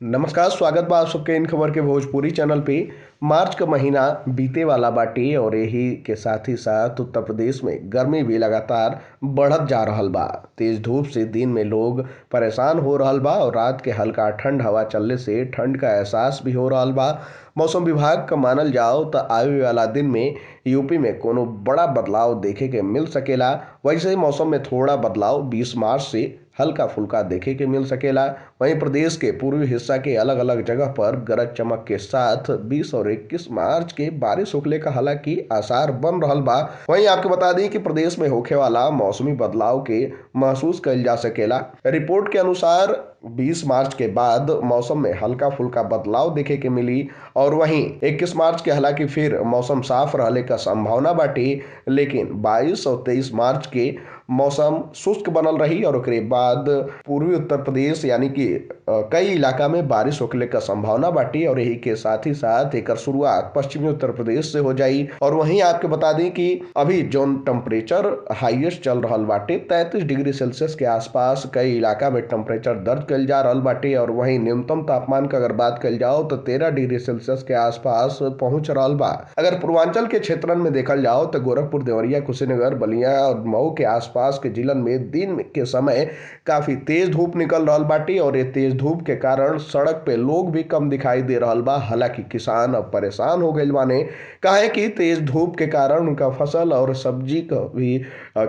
नमस्कार, स्वागत बा आप सबके इन खबर के भोजपुरी चैनल पे। मार्च का महीना बीते वाला बाटे और यही के साथ ही साथ उत्तर प्रदेश में गर्मी भी लगातार बढ़त जा रहल बा। तेज धूप से दिन में लोग परेशान हो रहल बा और रात के हल्का ठंड हवा चलने से ठंड का एहसास भी हो रहल बा। मौसम विभाग का मानल जाओ तो आवे वाला दिन में यूपी में कोनो बड़ा बदलाव देखे के मिल सकेला। वैसे मौसम में थोड़ा बदलाव 20 मार्च से हल्का फुल्का देखे के मिल सकेला। वहीं प्रदेश के पूर्वी हिस्सा के अलग अलग जगह पर गरज चमक के साथ 20 और 21 मार्च के बारिश होखले का हालांकि आसार बन रहल बा। वहीं आपके बता दी कि प्रदेश में होखे वाला मौसमी बदलाव के महसूस कइल जा सकेला। रिपोर्ट के अनुसार 20 मार्च के बाद मौसम में हल्का फुल्का बदलाव देखे के मिली और वहीं 21 मार्च के हालांकि फिर मौसम साफ रहने का संभावना बाटे, लेकिन 22 और 23 मार्च के मौसम शुष्क बनल रही और ओकरे बाद पूर्वी उत्तर प्रदेश यानी कि कई इलाका में बारिश होखले का संभावना बाटे और यही के साथ ही साथ एकर शुरुआत पश्चिमी उत्तर प्रदेश से हो जाई। और वहीं आपके बता दें कि अभी जोन टेम्परेचर हाईएस्ट चल रहल बाटे 33 डिग्री सेल्सियस के आसपास कई इलाका में टेम्परेचर दर्ज कइल जा रहल बाटे और वहीं न्यूनतम तापमान का अगर बात कइल जाओ तो 13 डिग्री सेल्सियस के आसपास पहुंच रहल बा। अगर पूर्वांचल के क्षेत्रन में देखल जाओ तो गोरखपुर, देवरिया, कुशीनगर, बलिया और मऊ के आसपास के जिलन में दिन के समय काफी तेज धूप निकल रहल बाटे और ये तेज धूप के कारण सड़क पे लोग भी कम दिखाई दे रहल बा। हालांकि किसान अब परेशान हो गइल बाने, काहे कि तेज धूप के कारण उनका फसल और सब्जी का भी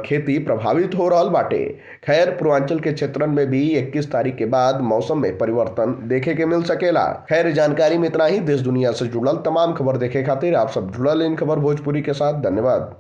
खेती प्रभावित हो रहल बाटे। खैर, पूर्वांचल के क्षेत्रन में भी 21 तारीख के बाद मौसम में परिवर्तन देखे के मिल सकेला। खैर, जानकारी में इतना ही। देश दुनिया से जुड़ल तमाम खबर देखे खातिर आप सब जुड़ल इन खबर भोजपुरी के साथ। धन्यवाद।